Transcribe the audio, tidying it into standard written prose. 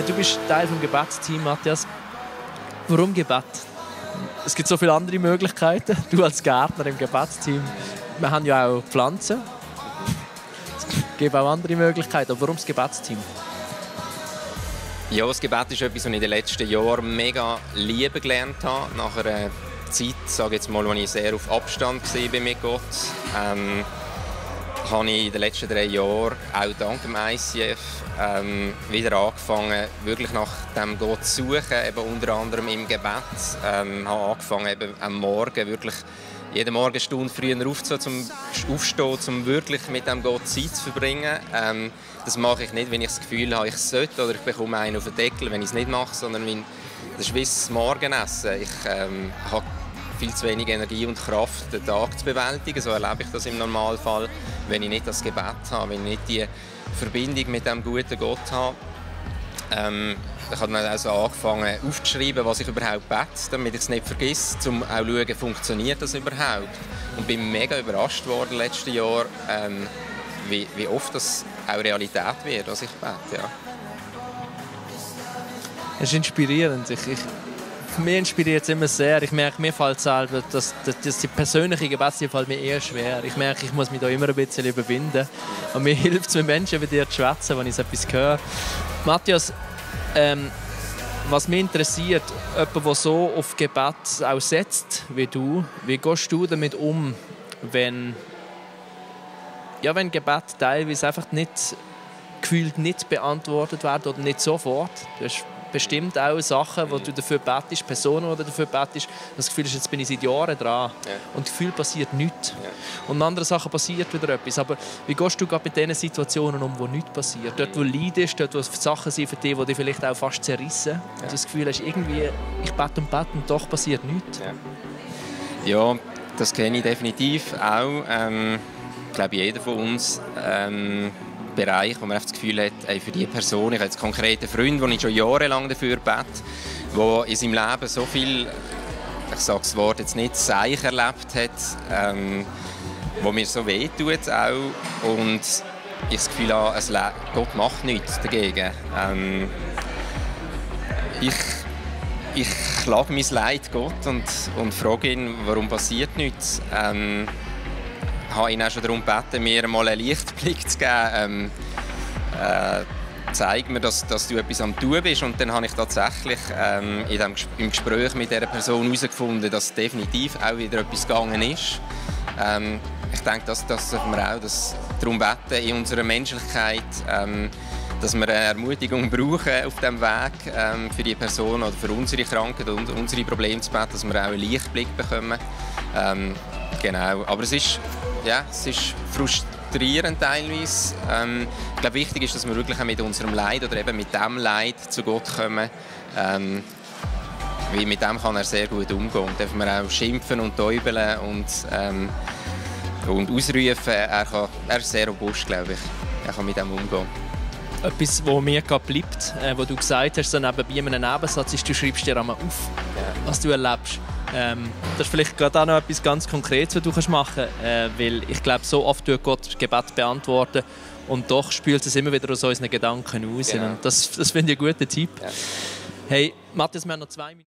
Du bist Teil des Gebetsteams, Matthias. Warum Gebet? Es gibt so viele andere Möglichkeiten. Du als Gärtner im Gebetsteam. Wir haben ja auch Pflanzen. Es gibt auch andere Möglichkeiten. Aber warum das Gebetsteam? Ja, das Gebet ist etwas, was ich in den letzten Jahren mega lieben gelernt habe. Nach einer Zeit, sage jetzt mal, als ich sehr auf Abstand war mit Gott, habe ich in den letzten 3 Jahren, auch dank dem ICF, wieder angefangen, wirklich nach dem Gott zu suchen, eben unter anderem im Gebet. Habe angefangen, eben am Morgen wirklich jeden Morgen eine Stunde früher aufzustehen, um wirklich mit dem Gott Zeit zu verbringen. Das mache ich nicht, wenn ich das Gefühl habe, ich sollte oder ich bekomme einen auf den Deckel, wenn ich es nicht mache, sondern das ist wie das Morgenessen. Ich habe viel zu wenig Energie und Kraft, den Tag zu bewältigen. So erlebe ich das im Normalfall, wenn ich nicht das Gebet habe, wenn ich nicht die Verbindung mit dem guten Gott habe. Ich habe dann also angefangen aufzuschreiben, was ich überhaupt bete, damit ich es nicht vergesse, um auch zu schauen, funktioniert das überhaupt. Und bin mega überrascht worden letztes Jahr, wie oft das auch Realität wird, was ich bete. Ja. Es ist inspirierend. Mich inspiriert es immer sehr. Ich merke, mir fällt selber, dass die persönliche Gebetszeit fällt mir eher schwer. Ich merke, ich muss mich da immer ein bisschen überwinden. Und mir hilft es, mit Menschen wie dir zu schwätzen, wenn ich etwas höre. Matthias, was mich interessiert, jemand, der so auf Gebet auch setzt wie du, wie gehst du damit um, wenn Gebet teilweise einfach gefühlt nicht beantwortet werden oder nicht sofort? Du hast bestimmt auch Sachen, wo du dafür betest, Personen, die du dafür betest, das Gefühl ist, jetzt bin ich seit Jahren dran. Ja. Und das Gefühl passiert nichts. Ja. Und in anderen Sachen passiert wieder etwas. Aber wie gehst du gerade mit diesen Situationen um, wo nichts passiert? Dort, wo leidest, dort, wo Sachen sind für dich, die dich vielleicht auch fast zerrissen. Ja. Und du das Gefühl hast, irgendwie, ich bete und doch passiert nichts. Ja, das kenne ich definitiv auch. Ich glaube, jeder von uns Bereich, wo man das Gefühl hat, ey, für diese Person, ich habe jetzt konkrete Freunde, den ich schon jahrelang dafür bete, der in seinem Leben so viel, ich sage das Wort jetzt nicht, Seich erlebt hat, wo mir so wehtut auch und ich das Gefühl habe, Gott macht nichts dagegen. Ich klage mein Leid Gott und frage ihn, warum passiert nichts. Ich habe ihn auch schon darum gebeten, mir mal einen Lichtblick zu geben. Zeig mir, dass du etwas am Tun bist. Und dann habe ich tatsächlich im Gespräch mit dieser Person herausgefunden, dass definitiv auch wieder etwas gegangen ist. Ich denke, das sollten wir auch darum beten in unserer Menschlichkeit, dass wir eine Ermutigung brauchen auf diesem Weg für die Person oder für unsere Krankheit und unsere Probleme zu beten, dass wir auch einen Lichtblick bekommen. Genau. Aber es ist frustrierend teilweise. Ich glaube, wichtig ist, dass wir wirklich auch mit unserem Leid oder eben mit dem Leid zu Gott kommen. Weil mit dem kann er sehr gut umgehen. Und dürfen wir auch schimpfen und täubeln und ausrufen. Er ist sehr robust, glaube ich. Er kann mit dem umgehen. Etwas, was mir gerade bleibt, was du gesagt hast, so nebenbei in einem Nebensatz, ist, du schreibst dir einmal auf, was du erlebst. Das ist vielleicht gerade auch noch etwas ganz Konkretes, was du machen kannst, weil ich glaube, so oft tut Gott das Gebet beantworten und doch spült es immer wieder aus unseren Gedanken aus. Genau. Und das finde ich einen guten Tipp. Ja. Hey, Matthias, wir haben noch 2 Minuten.